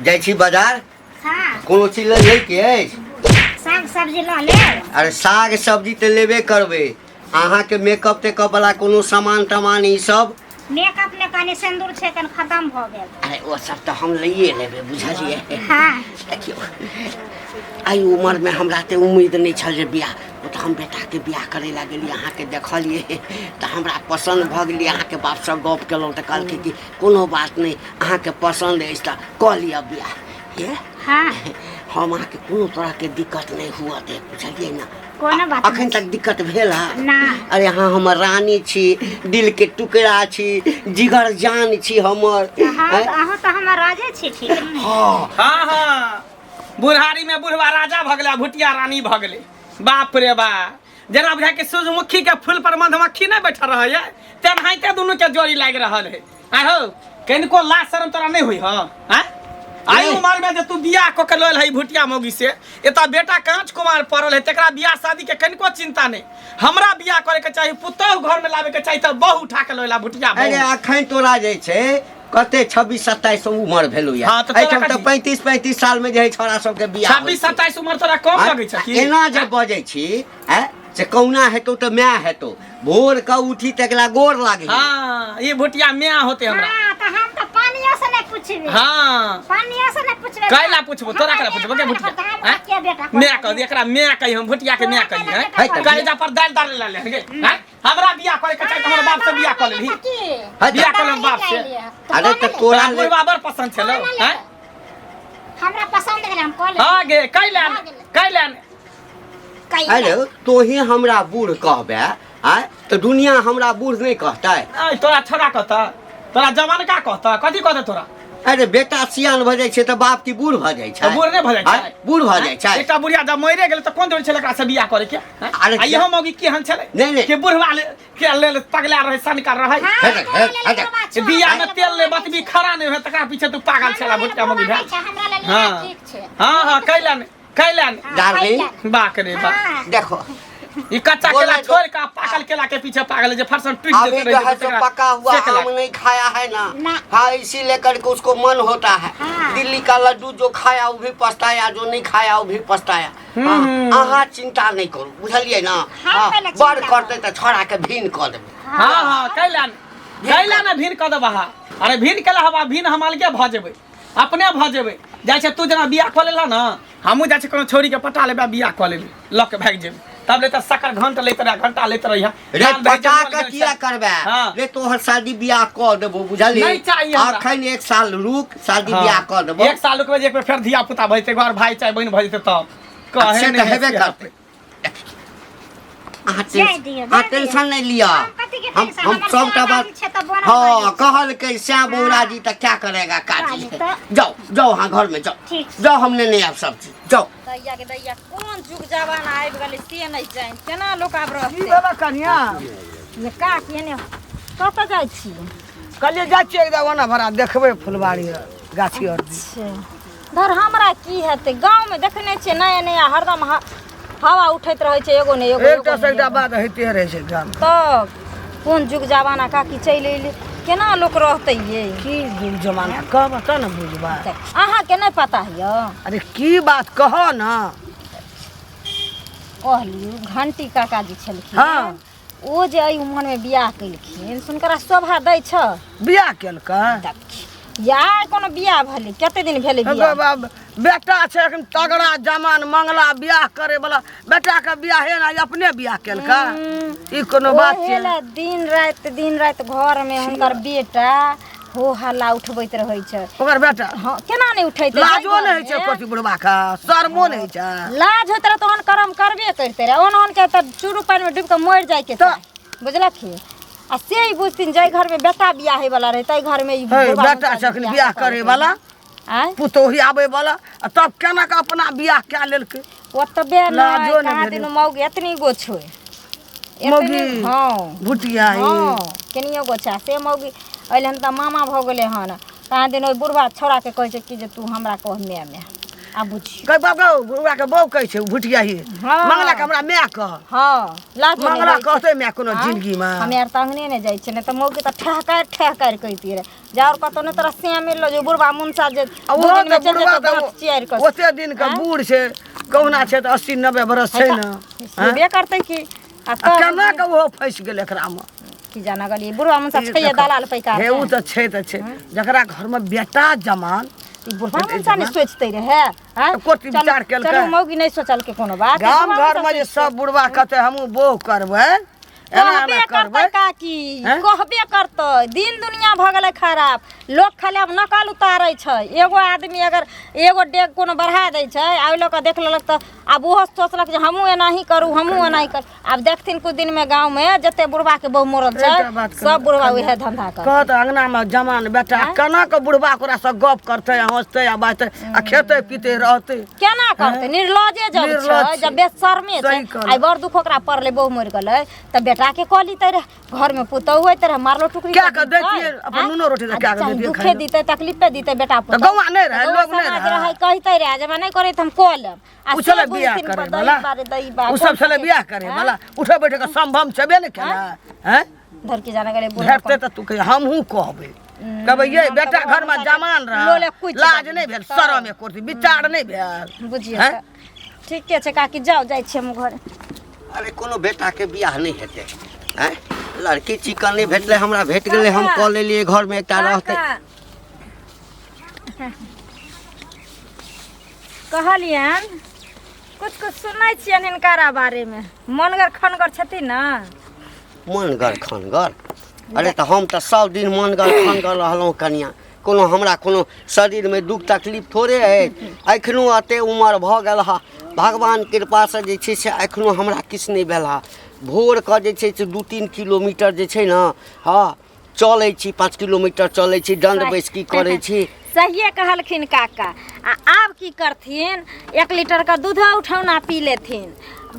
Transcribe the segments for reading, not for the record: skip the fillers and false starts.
जाइ छी बाजार। हाँ। कोनो चीज ले लैके अछि? साग सब्जी लऽ लेब। अरे साग सब्जी तऽ लेबे करबै, अहाँके मेकअप तेकअप वाला कोनो सामान तमान ई सब? मेकअप ने कनि सिन्दूर छै, कनि खत्म भऽ गेल। अरे ओ सब तऽ हम लैए लेबै, बुझलियै? हाँ। देखियौ, एहि उमरमे हमरा तऽ उम्मीद नहि छल जे बियाह, ओ तऽ हम बेटाके बियाह करै लए गेलियै, अहाँके देखलियै तऽ हमरा पसन्द भऽ गेलियै। अहाँके बापसँ गप केलहुँ तऽ कहलकै कि कोनो बात नहि, अहाँके पसन्द अछि तऽ कऽ लिअ बियाह। हे हाँ। हम अहाँके कोनो तरहके दिक्कत नहि हुअ देब, बुझलियै ने? कोनो बात अखन तक दिक्कत भेल है ना। अरे अहाँ हमर रानी छी, दिल के टुकड़ा छी, जिगर जान छी हमर। हाँ। हैं? तऽ अहूँ तऽ हमर राजे छी, ठीक ने? हाँ। हाँ हाँ, बुढ़ारी में बुढ़वा राजा भऽ गेलै आ भुटिया रानी भऽ गेलै। बाप रे बा, जेना बुझाय कि सूरजमुखी के फूल पर मधुमक्खी नहि बैठल रहैया, तेनाहिते दुनू के जोड़ी लागि रहल है। आय हो, कनिको लाज शरम तोरा नहि होइ हँ? आँय, आइ नहि। उमर में जे तू बियाह कऽ के लयल है भुटिया मौगी से, एतऽ बेटा काँच कुमार पड़ल है, तकरा बियाह शादी के कनिको चिंता नहि। हमरा बियाह करे के चाही, पुतोहु घर में लाबे के चाही, तऽ बहू उठा के लयला भुटिया अरे बहू। अखन तोरा जे छै कते 26 27 उमर भेलौ या? हाँ, तऽ तोरा एहिठाम तऽ कथी? 35 35 साल में जे है छोरा सबके बियाह होइ 26 छै। 27 उमर तोरा कम आँय? लगै छै की? एना जे बजै छी आँय, से कहुना हेतौ तऽ माय हेतौ, भोर के उठी तकरा गोर लागे। हाँ, ई भुटिया माय होते हमरा। हाँ, तऽ हम तऽ पानियो से नहि पुछबै। हाँ। पानियो से नहि पुछबै। कैला पुछबो? तोरा कैला पुछबो के भुटिया? हमरा आँय? के बेटा माय कह, एकरा माय कही, हम भुटिया के माय कही। हैं? है तऽ कलेजा पर दालि दालि ला ले गे, हैं? हमरा बियाह करे के चाही तऽ हमर बाप से बियाह कऽ लेलही। है तऽ- बियाह कऽ लेलहुँ बाप से। अरे तऽ तोरा तोरा बुढ़वा बड़ पसंद छलौ, हैं? हमरा पसंद गेलै, हम कऽ लेबै। हाँ गे, कैला भऽ गेलै। कैला? अरे तोही हमरा बूढ़ कहबे आय तऽ दुनिया हमरा बूढ़ नहि कहतै? ऐ, तोरा छोड़ा कहता, तोरा जवानका कहता, कथी कहता तोरा? अरे बेटा सियान भऽ जाइ छै तऽ बाप की बूढ़ भऽ जाइ छै? तऽ बूढ़ नहि भऽ जाइ छै? आँय? बूढ़ भऽ जाइ छै। एकटा बुढ़िया जब मरे गेल तऽ कोन जरूरी छलै एकरा से बियाह करे के? हैं? अरे आ इहो मौगी केहन छलै नहि, नहि। कि बुढ़वा के लेल पगला रहै, सनका रहै। हाँ, हे देख, हे, हे देख। बियाह में तेल ले बतबी खड़ा नहि होय, तकरा पीछे तू पागल छला भुटका मौगी भेल। हमरा लेल हाँ। ठीक छै। हाँ हाँ, कैला नहि, कैला नहि। डार्लिंग। बाक रे बाक। हाँ। देखो, ई कच्चा बोला केला जो- छोड़ के पाकल केला के पीछे पागल है, जे फरसन टूट अभी जेते जो रहे है सो पका हुआ सेक आम लाग। नहीं खाया है ना? ना। हाँ, इसी लेकर के उसको मन होता है। हाँ। दिल्ली का लड्डू जो खाया वो भी पछताया, जो नहीं खाया वो भी पछताया। हाँ, अहाँ चिंता नहीं करू, बुझलियै ना? हाँ, हाँ, पहिले बड़ चिंता करतै तऽ छोड़ा के भीन कऽ देबै। हाँ हाँ, कैला ने, कैला ने भीन कऽ देबह? अरे भीन केला हवा भीन, हम अलगे भऽ जेबै, अपने भऽ जेबै। जाइ छै तू जेना बियाह कऽ लेलह ने, हमहूँ जाइ छी कोनो छोरीके पटा लेबै आ बियाह कऽ लेबै, लऽ के भागि जेबै। तब ले तऽ शक्कर घंट लैत रह, घंटा लैत रहिह। रे कान भरि पटा जंगल के गेल किया छै। करबै? हाँ। रे तोहर शादी बियाह कऽ देबो, बुझलियै? नहीं चाहिए हमरा। अखन एक साल रुक, शादी हाँ। बियाह कऽ देबो। एक साल रुकबै जे एक बेर फेर धिया पुता भऽ जेतै, घर भाय चाहे बहिन भऽ जेतै तब कहे से नहि तऽ हेबे है। करतै। अहाँ जाय टेंशन दियौ, अहाँ जाय दियौ। टेंशन नहीं लिअ। हम कथी के हम टेंशन? हम हमर सबटा श्याम बात जी छै तऽ बनल हाँ रहै छै। कहलकै श्याम बौरा जी तऽ क्या करेगा काजी। काजी तऽ- जाओ जाओ, हाँ घर में जाओ। ठीक। जाओ, हमने नहीं आब सब चीज, जाओ। दैया के दैया, कोन जुग जमाना आबि गेलै से नहि जानि केना लोक आब की रहतै। भेलै कनिया? ये काकी, एने कतऽ जाइ छी? कहलियै जाइ छियै एक ओना भरा देखबै फुलबाड़ी आर, गाछी आर दिस। छै धर, हमरा की हेतै? गाँवमे देखने छियै, नया नया हरदम हवा उठैत रहै छै, एगो ने एगो, एकटा एगो से ने एकटा एगो। बात होइते रहै छै गाममे। तब कोन जुग जमाना काकी चलि अयलै, केना लोक रहतै ये? की जुग जमाना कहब तऽ ने बुझबै। अहाँके नहि पता यऽ? अरे की बात कह ने। कहलियौ, घंटी काका जी छलखिन, ओ जे एहि उमरमे बियाह केलखिन से हुनकरा शोभा दै छ? बियाह केलकै? देखी यार, कोनो बियाह भेलै? कते दिन भेलै बियाह? बाप, बेटा छै एखन तगड़ा जमान मंगला बियाह करे वाला, बेटा के बियाहे ना अपने बियाह केलकै, ई कोनो बात ओहे छै? लए दिन राति घरमे हुनकर बेटा हो हल्ला उठबैत रहै छै। ओकर बेटा? हँ, केना नहि उठैतै? लाजो नहि होइ छै कथी बुढ़बा के? शर्मो नहि होइ छै? लाज होइत रहै तहन कर्म करबे करिते रहै। ओहन ओहन के तऽ चूरू पानिमे डूबि कऽ मरि जाइके तऽ- चाही, बुझलखिन? आ से ही बुझथिन, जाहि घरमे बेटा बियाह होइवला रहै ताहि घरमे ई हे बुढ़बा बेटा हुनका छै अखन बियाह करे वाला, आँय, पुतोही आबै वाला, आ तब केना के अपना बियाह कए लेलकै? ओतबे नहि, लाजो नहि कहाँ भेलै। दिन मौगी एतनी गो छै। मौगी? हँ। भुटिया ई? हँ, केनियो गो छै। आ से मौगी अइले हन तऽ मामा भऽ गेलै हन। कहाँ दिन ओहि बुढ़बा छौड़ाके कहै छै कि जे तू हमरा कह माय माय। आ बुझियौ कह बाप गौ बुढ़वा के बहू कहै छै भुटिया ही हाँ। मंगला के हमरा माय कह हँ लाज नहि मंगला होइ छै। कहतै माय कोनो हाँ? जिंदगी में हमे आर तऽ अंगने नहि जाइ छियै नहि तऽ मौगी तऽ ठहकारि ठहकारि कहितियै रहे जा आओर कतौ नहि तोरा सिया मिललो जे बुढ़बा मुनसा जे आ दू ओहो दिनमे तऽ चलि बुढ़वा जेतौ तऽ दाँत चियारि कऽ ओते दिन के बूढ़ छै कहुना छै तऽ 80-90 बरस छै ने हाँ? हेबे करतै की आ आ तब केना के ओहो फँसि गेल एकरामे की जाना गेलियै बुढ़बा मुनसा छै ये दलाल पैकार हे ओ तऽ छै तऽ छै जकरा घरमे बेटा जमान ई बुढ़बा मुनसा नहि सोचते रहे आँय? तऽ कोटि चलू- विचार केलकै। चलू मौगी नहि सोचलकै कोनो बात ई गाम बुढ़बा घरमे मुनसा जे सब बुढ़वा कहतै हमहूँ बोह करबै एना कहबे एना करतै करबै काकी हैं? कहबे करतै दिन दुनिया भऽ गेलै खराब लोक खाली आब नकल उतारै छै एगो आदमी अगर एगो डेग कोनो बढ़ा दै छै आ ओहि लऽ कऽ देख लेलक तऽ आब ओहो सोचलक जे हमहूँ एनाही करू हमहूँ एनाही करू आब देखथिन कुछ दिनमे गाँवमे जते बुढ़बाके बहु मरल छै एकटा बात कहू, सब बुढ़बा उएह धंधा कर कहत अंगनामे जमान बेटा केना कऽ बुढ़बा ओकरा से गप करतै आ हँसतै आ बाजतै आ खेतै पीतै रहतै केना करतै निर्लजे जब निर्लज छै छै। जब बेशर्मे छै सही कहलौं। आइ बड़ दुख ओकरा पड़लै बहु मरि गेलै तऽ बेटाके कऽ लितै रहे घरमे पुतहु होइत रहे मारलो टुकड़ी कए तऽ कऽ दितै, दैतियै, अपन आँय? नूनो रोटी तऽ आ कए कऽ चाहे दैतियै दुखे खाइ लए। दितै तकलीफे दितै बेटा तऽ पुतहु गौआँ नहि रहै, गौआँ लोक नहि समाज रहै। रहै कहितै रहे जे नहि करै तऽ हम कऽ लेब आ ओ से छलै बियाह बुझथिन करे दही वाला बारे दही बा ओ सब छलै बियाह करे वाला उठे बैठे के संभव छेबे ने केला हैं धर के जाना गेलै बूढ़ा भेटतै तऽ तू कहिया हमहूँ कहबै कहबै ये हम तऽ बेटा बूढ़ा घरमे मुनसा जमान लोले रह कुचि लाज देबै। नहि भेल शरम एको रत्ती विचार नहि भेल बुझियौ हैं? तऽ ठीके छै काकी जाउ जाइ छियै हम घरे अरे कोनो बेटाके बियाह नहि हेतै आँय लड़की चिकन नहि भेटलै हमरा भेट गेलै हम कऽ लेलियै घरमे एकटा रहतै कहलियनि कुछ कुछ सुनै छियनि हिनकरा बारेमे मनगर खनगर छथिन ने मनगर खनगर अरे तऽ हम तऽ सब दिन मनगर खनगर रहलहुँ कनिया कोनो हमरा कोनो शरीरमे दुःख तकलीफ थोड़े अछि एखनो एते उमर भऽ गेल हँ भगवान कृपासँ जे छै से एखनो हमरा किछु नहि भेल हँ भोरके जे छै से 2-3 किलोमीटर जे छै ने हँ चलै छी 5 किलोमीटर चलै छी दण्ड बैसकी करै छी सहिए कहलखिन काका आ आब की करथिन 1 लीटरके दूधो उठौना पी लेथिन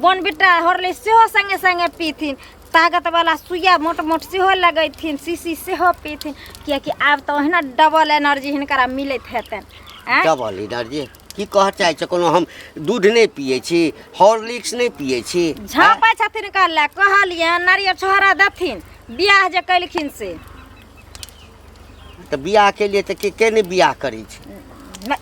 बोनबिटा हॉर्लिक्स सेहो सङ्गे सङ्गे पीथिन ताकतवला सुइया मोट मोट सेहो लगैथिन शीशी सेहो पीथिन किएकि आब तऽ ओहिना डबल एनर्जी हिनकरा मिलैत हेतनि आँय? डबल एनर्जी की कहऽ चाहै छै कोनो हम दूध नहि पियै छी हॉर्लिक्स नहि पियै छी झाँपै छथिन कहले कहलियनि नारियर छोहरा देथिन बियाह जे केलखिन से तऽ बियाह के लिए तऽ के के नहि बियाह करै छै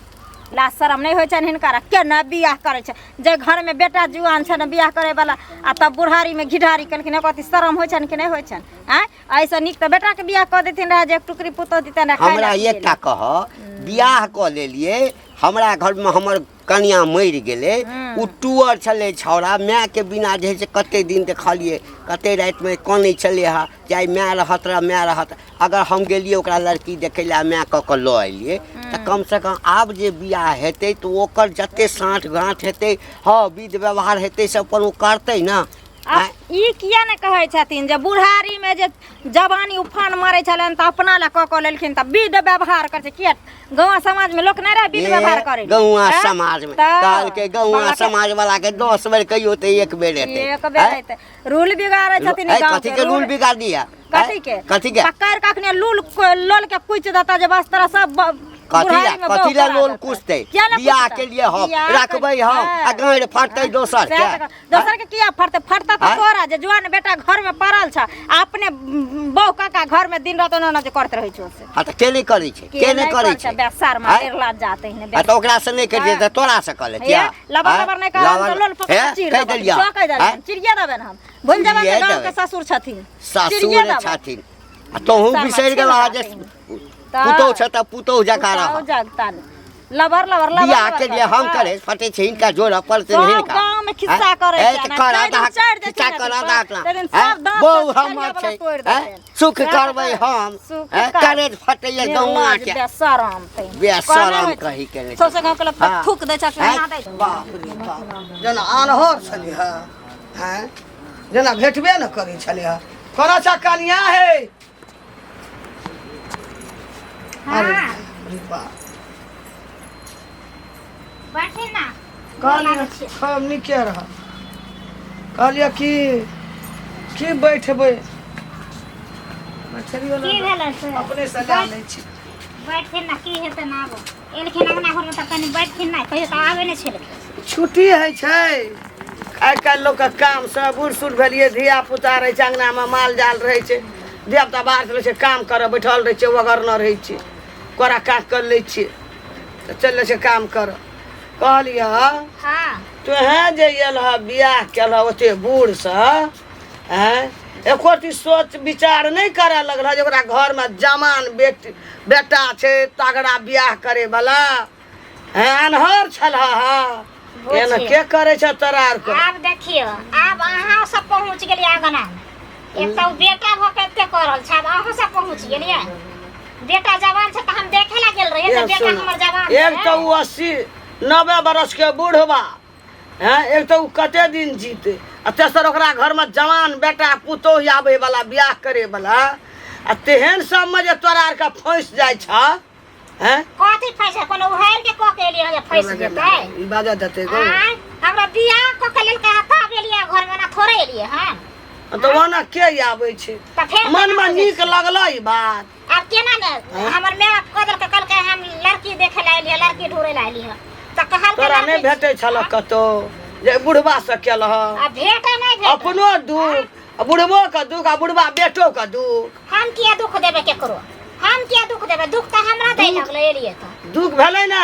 लाज शरम नहि होइ छनि हिनकर केना बियाह करै छै जे घरमे बेटा जुआन छनि बियाह करैवला आ तब बुढ़ारीमे घिढारी केलखिन कथी शरम होइ छनि कि नहि होइ छनि आँय एहिसँ नीक तऽ बेटाके बियाह कऽ देथिन रहए जे एक टुकड़ी पुतोह दितनि रहए खाय हमरा लए पियै एकटा लए। कह बियाह कऽ लेलियै हमरा घरमे हमर कनिया मरि गेलै ओ टुअर छलै छौड़ा मायके बिना जे हइ से कते दिन देखलियै कते रातिमे कनै छलै हँ जे आइ माय रहत रहए माय रहत अगर हम गेलियै ओकरा लड़की देखै लए आ माय कऽ कऽ लऽ एलियै तऽ कमसँ कम आब जे बियाह हेतै तऽ ओकर जते साँठ गाँठ हेतै हँ विध व्यवहार हेतै से अपन ओ करतै ने आब ई किया ने कहै छथिन जे बुढ़ारीमे जे जवानी उफान मारै छलनि तऽ अपना लए कऽ कऽ लेलखिन तऽ विध व्यवहार करै छै किया गाँव समाजमे लोक नहि रहै विध व्यवहार करै गौआ समाजमे कहलकै गौआ समाज वाला के 10 बेर कहियो तऽ एक बेर एतै एक बेर एतै रूल बिगाड़ै छथिन गाँव कथी के रूल बिगाड़ दिया कथी के कथी के पकड़ के अखने लूल लोल के कुच देता जे बस तोरा सब कथी ला कथी ला लोल कुचतै बियाह के लिए हम रखबै हम आ गाँड़ फटतै दोसर के दोसर के किया फटतै फटतै तऽ तोरा जे जुआन बेटा घर में पड़ल छ आ अपने बहु काका घर में दिन रात ओना जे करत रहै छौ से हां तऽ के नहि करै छै के नहि करै छै बेसार मार लाज जाते हैं आ तऽ ओकरा से नहि करै छै तऽ तोरा से कऽ लेतिया लबर लबर नहि करब तऽ लोल पकड़ चीर देबै कहि देबै चिड़िया देबै हम भूल जेबै जे गाँव के ससुर छथिन ससुर छथिन आ तोहूँ बिसरि गेलह जे पुतोह छ तऽ पुतोह जकाँ रह जगता लबर लबर लबर बियाह के लिए हम करे फटे छै हिनका जोड़ पड़ते सब हिनका गाँव में खिस्सा करै छै ना, करा चारि दिन चारि दिन खिस्सा करा दाक चारि दिन सब दाँत बहु सब हमर वाला छै तोड़ि हैं? देतनि। सुख सएह करबै तऽ हम सुख हैं? कर। करेज फटैया गौआ के बेशरम तै बेशरम कही के नहि सौंसे गाँव के लोग हाँ। थूक दै छै हैं? ना दै छै। बाप रे बाप जेना आनहर छलै हँ हैं जेना भेटबे ने करै छलै हँ कोना चा कनिया है अरे हाँ रे बाप बैठे ना कहलियै हम नीके रह कहलियै कि की बैठबै बैठलियै की ने भेलै से अपने से लए लै छी बैठे ना की हेतै ना आबो एलखिन अंगना घरमे तऽ कनि बैठथिन नहि कहियो तऽ आबै नहि छलखिन। छुट्टी होइ छै आइ काल्हि लोकके कामसँ बूढ़ सूढ़ भेलियै, धिया पुता रहै छै अङ्गनामे, माल जाल रहै छै, धिया पुता बाहर चलै छै काम करऽ, बैठल रहै छै, ओगरने रहै छै, कोरा काज कऽ लै छियै तऽ चलि जाइ छै काम करऽ। कहलियै हँ तोहें जे एल हऽ बियाह केलह ओते बूढ़सँ, आँय एको रत्ती सोच विचार नहि करऽ लगल जे ओकरा घरमे जवान बेटी बेटा छै तगड़ा बियाह करैवला। हैं अनहर छलह हँ, एना के करै छ तोरा आरके? आब देखियौ, आब अहाँ सब पहुँच गेलियै अंगना मे। एक तऽ ओ बेटा भऽ के एते कऽ रहल छै, आब अहूँ सब पहुँच गेलियै। बेटा जवान छै तऽ हम देखे ला गेल रहियै जे बेटा हमर जवान छै। एक तऽ ओ 80-90 बरस के बूढ़बा हैं, एक तऽ ओ कते दिन जीते, आ तेसर ओकरा घरमे जवान बेटा पुतोह आबै वाला बियाह करे वाला, आ तेहन सबमे जे तोरा आरके फँसि जाइ छ। हैं कथी फँसि? कोनो उहारि के कऽ के एलियै जे फँसि जेतै? ई बाजऽ देतै गो। आँय, हमरा बियाह कऽ के लेलकै हँ तब एलियै घरमे, ओना थोड़े एलियै हन। तऽ ओना के आबै छै? तऽ फेर मनमे केना नीक लगलै ई बात? आब केना ने हमर माय बाप कह देलकै, कहलकै हम लड़की देखे ला एलियै, लड़की ढूंढे ला एलियै, तऽ कहलकै तोरा नहि लड़की भेटै छल कतौ जे बुढ़बा से केलह? आ भेटे नहि भेटे। अपनो दुख आ बुढ़बो के दुख आ बुढ़बा बेटो के दुख। हम किया दुख देबै केकरो? हम किया दुख देबै? दुख तऽ हमरा दै लगलै एलियै तऽ। दुख भेलै ने?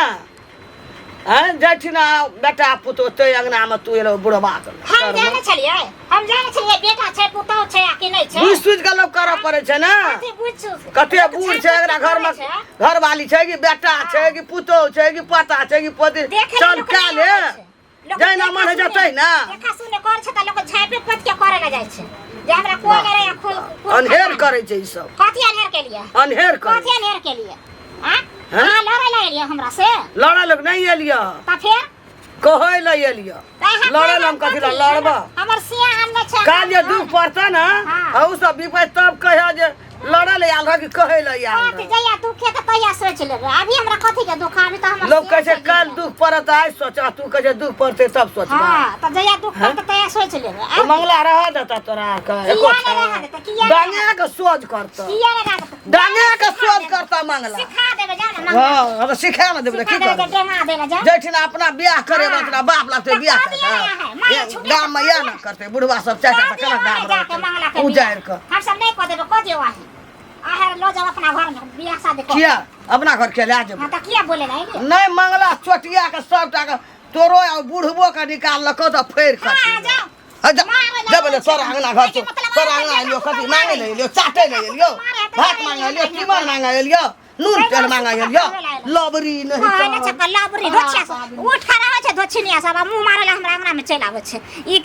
हैं जाठिना बेटा पुतोह तै अंगना में तू एलो बुढ़बा के हम जाने छलियै, हम जाने छलियै बेटा छै पुतोह छै आ कि नहि छै। बुझि सुझि के लोक करऽ पड़ै छै ने। कथी बुझि सुझि? कते लोक बूढ़ छापि छै एकरा के घर में, करै छै। घरवाली छै कि बेटा छै कि पुतोह छै कि पोता छै कि पोती, देखे चल लोक कए नहि ले आबै छै। लोक जहिना देखा मन होइ सुने- जेतै ने। देखा सुने करै छै तऽ लोक झाँपे पोति के करे लए जाइ छै जे हमरा कोइ नहि रहै खुल खुल अन्हेर करै छै ई सब। कथी अन्हेर केलियै? अन्हेर करै। कथी अन्हेर केलियै? आँ? हैं? अहाँ लड़ै लए एलियै हमरा से? लड़ै लोक नहि एलियै। तऽ फेर कहै लए एलियै। तऽ अहाँ लड़ै लए हम कथी लए लड़बऽ? हमर सिया आनने छै। काल्हि जे दुख पड़तै ने हाँ। अहू सब विपैत, तब कहिया जे लड़ै लए आयल रह कि कहै लए आयल कथी रह। जहिया दुख हेतै तहिया सोचि लेबै, अभी हमरा कथी के दुख? अभी तऽ हमर लोक कहै सिया छै काल्हि दुख पड़त आइ सोच, आ तू कहै छै दुख पड़तै तब सोचबै। हँ तऽ जहिया दुख पड़तै तहिया सोचि लेबै। तऽ मंगला रहऽ देतऽ तोरा के एको किया नहि रहऽ देतै? किया नहि डांगे के सोझ करतऽ। किया नहि रहऽ देतै? डांगे के सोझ करतऽ मंगला। सिखा देबै जाउ ने मंगला। हँ हम सिखा ने देबै तऽ सिखा की देबै जे करबै? डेंगा देबै जाउ। जैठिना अपना बियाह करे हाँ। तेना बाप लगतै तऽ बियाह कऽ दियौ ने अहाँ, माय करतै छुट्टी गाममे तऽ इएह कऽ ने करतै बुढ़वा सब चारि कऽ टा दियौ केना अहाँ गाम जाके रहतै मंगला के बियाह। उजाड़ि कऽ। हम सब नहि कऽ देबै, कऽ दियौ अहीं। अहाँ लऽ जाउ अपना घरमे बियाह शादी कऽ। किया अपना घर के लए जेबै? हँ तऽ किया बोले ला एलियै? नहि मंगला चोटिया के सबटा के तोरो आ बुढ़बो के निकाललको तऽ फेर हँ कऽ जाउ। जब ले तोरा अंगना घर छौ, तोरा अंगना एलियो कथी मांगे ले एलियो? चाटे ले एलियो, भात मांगे एलियो, तीमन मांगे एलियो, नून तेल मांगे एलियो? लबरी नहीं कहै तऽ छै लबरी धोछिया सब उठ खड़ा होइ छै, धोछिनिया सब आ मुँह मारै लए हमरा अंगना मे चलि आबै छै। ई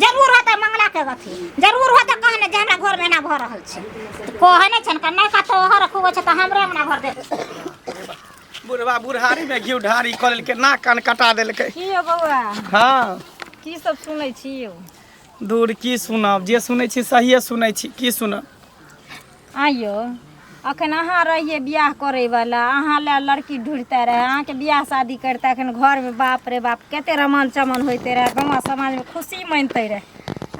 जरूर होतै मंगला के अथी, जरूर होतै कहने जे हमरा घरमे एना भऽ रहल छै। तऽ कहै नहि छै ने, नहि कतौ ओहो रखबै छै तऽ हमरे अंगना घर देख। बुढ़वा बुढ़ारी में घी ढारी कऽ लेलकै, नाक कान कटा देलकै। की यौ बौआ? हँ। की सब सुनै छी यौ? दूर की सुनब, जे सुनै छी सहिए सुनै छी, की सुनब? आइयो अखन अहाँ रहियै बियाह करैवला, अहाँ लए लड़की ढूँढते रहए, अहाँके बियाह शादी करिते अखन घरमे बाप रे बाप कते रमन चमन होइते रहए, गाँव समाजमे खुशी मनिते रहए।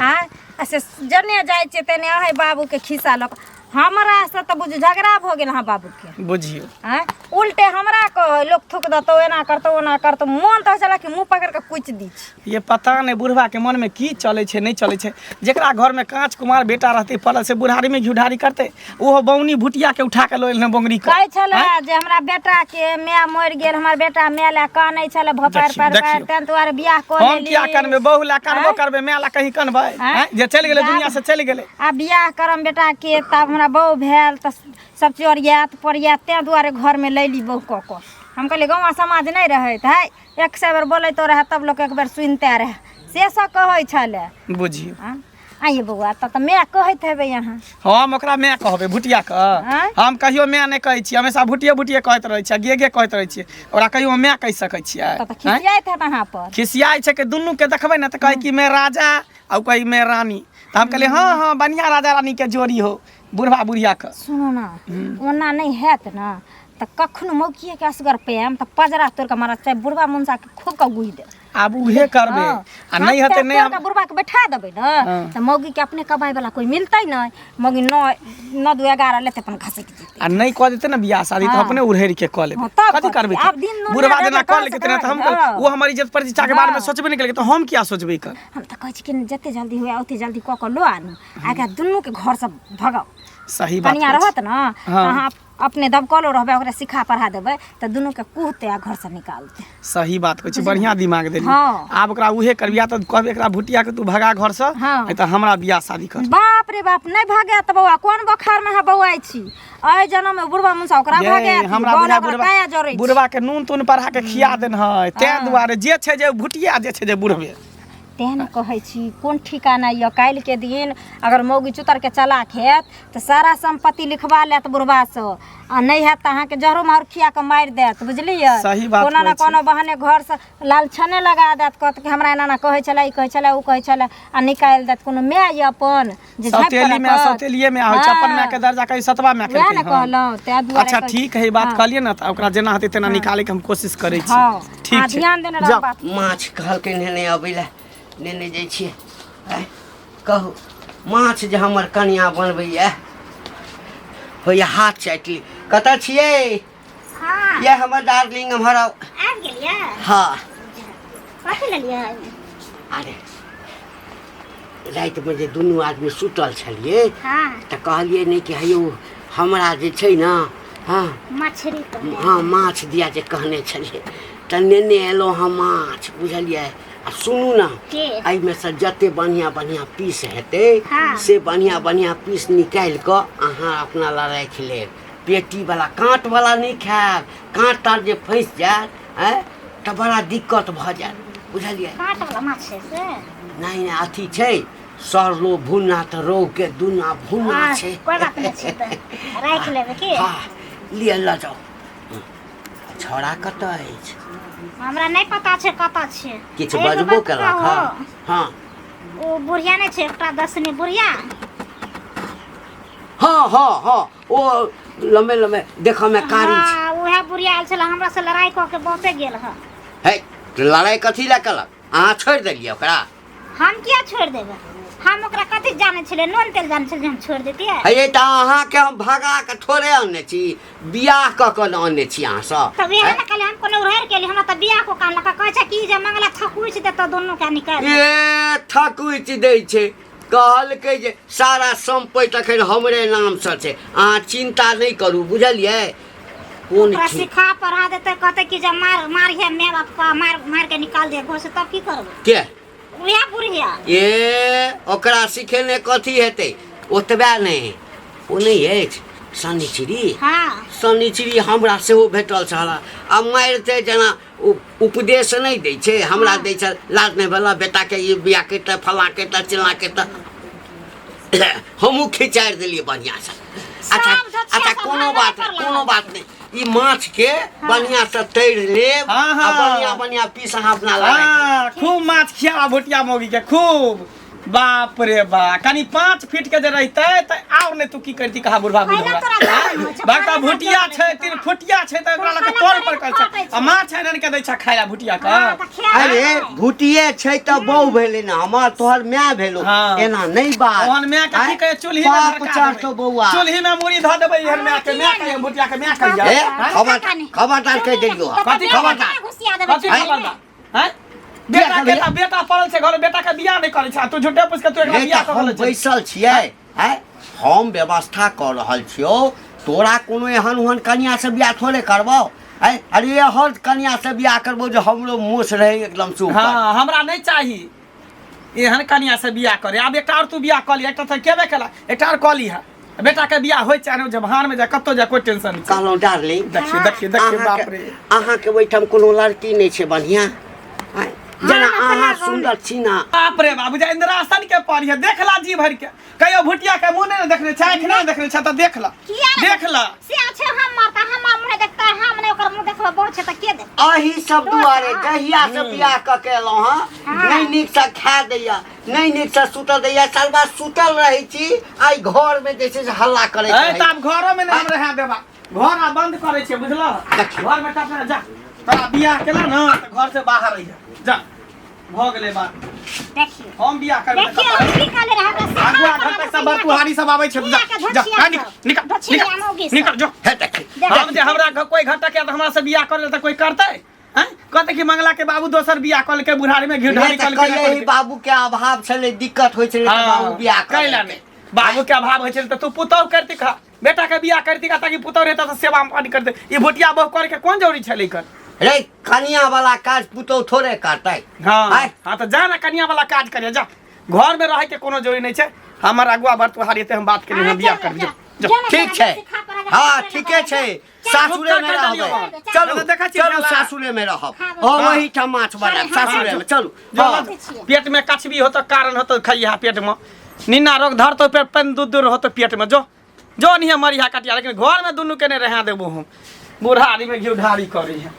आँय आ से जने जाइ छियै तेने अहेँ बाबूके खिस्सा लऽ कऽ हमरासँ तऽ बुझू झगड़ा भऽ गेल अहाँ बाबूके। बुझियौ। आँय उल्टे हमरा कहै लोक थूक देतौ, एना करतौ, ओना करतौ, मोन तऽ होइ छलै कि मुँह पकड़ि कऽ कुचि दी छी। ये पता नहि बुढ़वा के मन में की चलै छै नहि चलै छै। जेकरा घर में काँच कुमार बेटा रहतै पलल से बुढ़ारी में घी ढारी करतै? ओहो बौनी भुटिया के उठा के लऽ एलहँ बोंगरी के। कहै छलै जे हमरा बेटा के माय मरि गेल, हमर बेटा माय लए कानै छलै भपारि देखियौ, पारि पारि, देखियौ। ताहि दुआरे बियाह कऽ हम लेली। किया कनबै? बहु लए कनबो आँय? करबै, माय लए कहीं कनबै? आँय? आँय? जे चलि गेलै बाप- दुनिया से चलि गेलै। आ बियाह करम बेटा के तब हमरा बहु भेल तऽ सब चीज ओरियात पोरियात, ताहि दुआरे घरमे लैली बहु कऽ कऽ। हम कहलियै गाँव समाज नहि रहैत है, 100 बेर बोलैतो रहए तब लोक एक बेर सुनिते रहए, से सब कहै छलै। बुझियौ। आँ आइए बौआ, तब तऽ माय कहैत हेबै अहाँ। हम ओकरा माय कहबै भुटिया के? आँय? हम कहियो माय नहि कहै छियै, हमेशा भुटिये भुटिये कहैत रहै छियै, गे गे कहैत रहै छियै। ओकरा कहियो हम माय कहि सकै छियै? तब तऽ आँय? खिसियाइत हैत अहाँ पर। खिसियाइ छै कि दुनू के देखबै ने तऽ कहै कि मैं राजा आ ओ कहै मैं रानी, तऽ हम कहलियै हँ हँ बढ़िआँ राजा रानी के जोड़ी हो बुढ़वा बुढ़िया के। सुनू ने, ओना नहि हैत ने तऽ कखनो मौकिएके असगर पाएम तऽ पजरा तोड़ि कऽ मारत चाहे बुढ़बा मुनसाके खूब कऽ गुहि देत। आब उहे करबे। हँ, आ नहीं हाथ हेतै पैर नहीं तोड़ि हम कऽ बुढ़बा के बैठा देबै ने। हँ। तऽ मौगी के अपने कमाइ वाला कोइ मिलतै नहि, मौगी 9 9 2 11 लेतै अपन घसकि जेतै। आ नहीं कऽ देतै ने बियाह शादी तऽ हँ। अपने उड़हेर के कऽ लेबै। हँ, तब कथी कथी? करबै आब दिन दुनिया बुढ़बा देबै जेना कऽ कहाँ लेलकै से तेना तऽ हम कहाँ? हँ। ओ हमर इज्जत प्रतिष्ठा के बारे में हँ। सोचबे नहि केलकै तऽ हम किया सोचबै एकर? हम तऽ कहै छी कि जते जल्दी हुए ओते जल्दी कऽ कऽ लऽ आनू आ एकरा दुनूके घरसँ भगाउ। सही बात कनिया कहै छी। रहत ने। हँ। अहाँ अपने दबकलो रहबै, ओकरा सिखा पढ़ा देबै तऽ दुनूके कुहतै आ घरसँ निकालतै। सही बात कहै छी, बढ़िया दिमाग देली। हँ। आब ओकरा उहे करबी, या तऽ कहबै एकरा भुटिया के तू भगा घरसँ। हँ। नहीं तऽ हमरा बियाह शादी कर। बाप रे बाप, नहि भगायत तऽ बौआ कोन बोखारमे अहाँ बौआइ छी? एहि जनममे बुढ़बा मुनसा ओकरा ये, भगायत हमरा बौआ बुझा ओकरा बुढ़बा काया जरै छै। बुढ़बा के नून तून पढ़ा के खिया देन है, तें हँ। दुआरे जे छै जे भुटिया जे छै जे बुढ़बे। तेँ ने कहै छी कोन ठिकाना यऽ, काल्हिके दिन अगर मौगी चुतरके चलाक हैत तऽ सारा सम्पत्ति लिखबा लेत बुढ़बासँ, आ नहि हैत तऽ अहाँके जहरो माहुर खिया कऽ मारि देत, बुझलियै? सही बात कोनो ने कहै छी। कोनो बहाने घरसँ लालछने लगा देत, कहत कि हमरा एना एना कहै छलै, ई कहै छलै, ओ कहै छलै, आ निकालि देत। कोनो माय यऽ अपन जे झाँपि कऽ सौतेली माय रखत? सौतेलिए माय होइ छै, अपन माय के दर्जा कहीं सतवा माय वएह केलकै ने हन। कहलहुँ, ताहि दुआरे अच्छा कहै- ठीक है, ई बात हँ। कहलियै ने तऽ ओकरा जेना हेतै तेना निकालै के हम कोशिश करै छी। हँ। ठीक अहाँ छै, ध्यान देने रहब जाउ। बात। माछ कहलकै नेने अबै लए, नेने जाइ छियै। आँय, कहू माछ जे हमर कनिया बनबैया होइया हाथ चाटि ली। कतऽ छियै? हँ। ये हमर डार्लिंग, एम्हर आउ। आबि गेलियै? हँ। कथी लेलियै? अरे रातिमे जे दुनू आदमी सुतल छलियै हँ तऽ कहलियै नहि कि हेयौ हमरा जे छै ने, हँ मछली तऽ हँ माछ दिया जे कहने छलियै तऽ नेने एलहुँ हम माछ, बुझलियै? आ सुनू ने। की? एहिमे से जते बढ़िआँ बढ़िआँ पीस हेतै हँ। से बढ़िआँ बढ़िआँ पीस निकालि कऽ अहाँ अपना लए राखि लेब। पेटीवला काँटवला नहि खायब, काँट ताँट जे फँसि जायत आँय तऽ बड़ा दिक्कत भऽ जायत, बुझलियै? काँट वाला माछ छै से? नहि नहि, अथी छै सरलो भुन्ना तऽ रोहु के दुना भुन्ना हँ, छै। कोइ बात नहि छै, तऽ राखि लेबै की? हँ, लिअ लऽ जाउ। छौड़ा कतऽ अछि? हमरा नहि पता छै कतऽ छै। किछु एगो बजबो बात केलक? कहू? हँ हँ। ओ बुढ़िया नहि छै एकटा दसनी बुढ़िया? हँ हँ हँ, ओ लम्बे लम्बे देखऽ मे कारी छै। हँ, उएह बुढ़िया आयल छलै हमरा से लड़ाई कऽ के बहुते गेल हँ। है, तऽ लड़ाइ कथी लए केलक? अहाँ छोड़ि देलियै ओकरा? हम किया छोड़ि देबै? हम ओकरा कथी जानै छलियै? नून तेल जानै छलियै जे हम छोड़ि दैतियै? हे, तऽ अहाँके हम भगा कऽ थोड़े अनने छी, बियाह कऽ कऽ ने अनने छी अहाँसँ। तऽ वएह ने कहलियै, हम कोनो उड़ारि गेली? हमरा तऽ बियाह कऽ कान लऽ कहै छै कि जे मंगला थकुचि देतौ दुनू के निकालि। ए थकुचि दै छै, कहलकै जे सारा सम्पति अखन हमरे नामसँ छै, अहाँ चिन्ता नहि करू, बुझलियै? कोन ओकरा ठीक सिखा पढ़ा देतै, कहतै कि जे मार मारिहे माय बाप के, मार मार के निकाल दे घर से, तब की करबै? के? उएह बुढ़िया। ए ओकरा सिखेने कथी हेतै? ओतबे नहि, ओ नहि अछि शनिचरी? हँ। शनिचरी हमरा सेहो भेटल छल आ मारिते जेना उपदेश नहि दै छै, हमरा दै छल लाज नहि भेल बेटाके ई बियाह करितै फलाँ करितै चिल्लाँ करितै, हमहूँ खिचारि देलियै बढ़िआँसँ। अच्छा सब झोछिया अच्छा, सब कोनो हमरे बात पर लागल। कोनो बात नहि, ई माछके बढ़िआँसँ तैर लेब। हाँ, आ हाँ। बढ़िआँ बढ़िआँ पीस अहाँ अपना लग राखि लेब। हाँ, खूब माछ खियाबा भुटिया मौगी के खूब। बाप रे बा, कनी 5 फीट के जे रहितै तऽ आओर नहि तू की करती कहा बुढ़बा पहिला बुढ़बा तोरा जान होइ छै, बाका पानि भुटिया मे छै, जरै 3 फुटिया छै तऽ ओकरा लऽ के पहिला तोड़ तोरा पर कर छै फाटै छै। आ माछ आनि आनि के दै छै खाय ला भुटिया के। हँ, तऽ खिया अरे देबै। भुटिए छै तऽ बहु भेलै ने हमर, तोहर माय भेलो। हाँ। एना नहि बात। ओहन माय के की आँय? कहै, चूल्ही मे पाप भड़का चढ़तो देबै। बौआ। चूल्ही मे मुड़ी धऽ देबै एहन माय के, माय के भुटिया के माय कहिया। ए आँय? खबर खबरदार कहि देलियौ। कथी खबरदार? घुसिया देबै। कथी आँय? खबरदार? हैं? बेटा के कहलियै? तऽ बेटा पड़ल छै घर, बेटा के बियाह नहि करै छै आ तू झूठे पूछ के तू एकरा नहि बियाह तऽ कऽ हम रहल छै। बैसल छियै आँय, हम व्यवस्था कऽ रहल छियौ, तोरा कोनो एहन ओहन कनियासँ बियाह थोड़े करबौ। आँय, अरे एहन कनियासँ बियाह करबौ जे हमरो मोछ रहै एकदम से ऊपर। हाँ, हमरा नहि चाही एहन कनिया से बियाह करे। आब एकटा और तू बियाह कऽ लिह, एकटा तऽ केबे केला, एकटा और कऽ लिह। बेटा के बियाह होइ चाहे नहि, भाड़ में जाय कतौ जाय, कोई टेंशन नहीं छै। कहलहुँ डार्लिंग, देखिए देखिए देखिए, बाप रे। अहाँके ओहिठाम कोनो लड़की नहि छै बढ़िआँ? आँय, जेना अहाँ सुन्दर छी ने। बाप रे बाबू, जा इंद्रासन के पढ़िए देखला जी भर के, कहियो भुटिया के मुंह नहि ने देखने छै, आँखि नहि देखने छै, तऽ देखला किया ने देखला। से छै हमर तऽ हमर मुँह देखतै, हम नहि ओकर मुँह देखबै, बहुत छै तऽ के देखतै? अही सब दुआरे जहिया से बियाह कऽ के एलहुँ हँ, नहि नीकसँ खा दैया, नहि नीकसँ सुतऽ दैया, सालबा सुतल रहै छी, आइ घरमे जे छै से हल्ला करैत ए तऽ रहैया। आब घरो में नहि हम रहा देबा। घर आ बंद करै छै बुझलह घर में टपना जा तोरा बियाह केला ना तऽ घर से बाहर रहिया जा भऽ गेलै बात देखियौ हम बियाह करबै तऽ देखियौ हम की कहले रहे हमरा सिखा अगुआ घर तक सब बरतुहारी सब आबै छै जा जा जा, निकल निकल निकल निकल जो हे देखी हम जे हमरा कोई घर तक तऽ हमरा से बियाह करे तऽ कोई करतै हैं कहतै कि मंगला के बाबू दोसर बियाह कऽ लेलकै बुढ़ारी में घी ढारी नहि तऽ कऽ लेलकै कहियै बाबू के अभाव छलै दिक्कत होइ छलै तऽ बाबू बियाह कऽ कैला लेलकै। नहि बाबू के अभाव होइ छलै तऽ तू पुतहु करती खा बेटा के बियाह करती खा ताकि पुतहु रहता तऽ सेवा पानी करते ई भुटिया बहु करे के कोन जरूरी छलै एकर रे कनिया वाला काज पुतहु थोड़े करतै हाँ आँय? हाँ तऽ जा ना कनिया वाला काज करिया जा घर में रहे के कोनो जरूरी नहीं छै हमर अगुआ बरतुहारी एते हम बात केली हम बियाह करबी जो जो ठीक छै हाँ ठीके छै सासुरे में रहबै चलू देखै छियै चलू भेला। सासुरे में रहब हम ओहिठाम माछ बनायब सासुरे में चलू जो हाँ पेट में कछबी होतो कारण होतो खइहा पेट में निन्ना रोग धरतो पे पेन दूध दूर होतो पेट में जो जो नहीं मरिहा कटिया लेकिन घर में दुनू के नहीं रहा देबो हम बूढ़ा आदमी में घी ढारी करी है।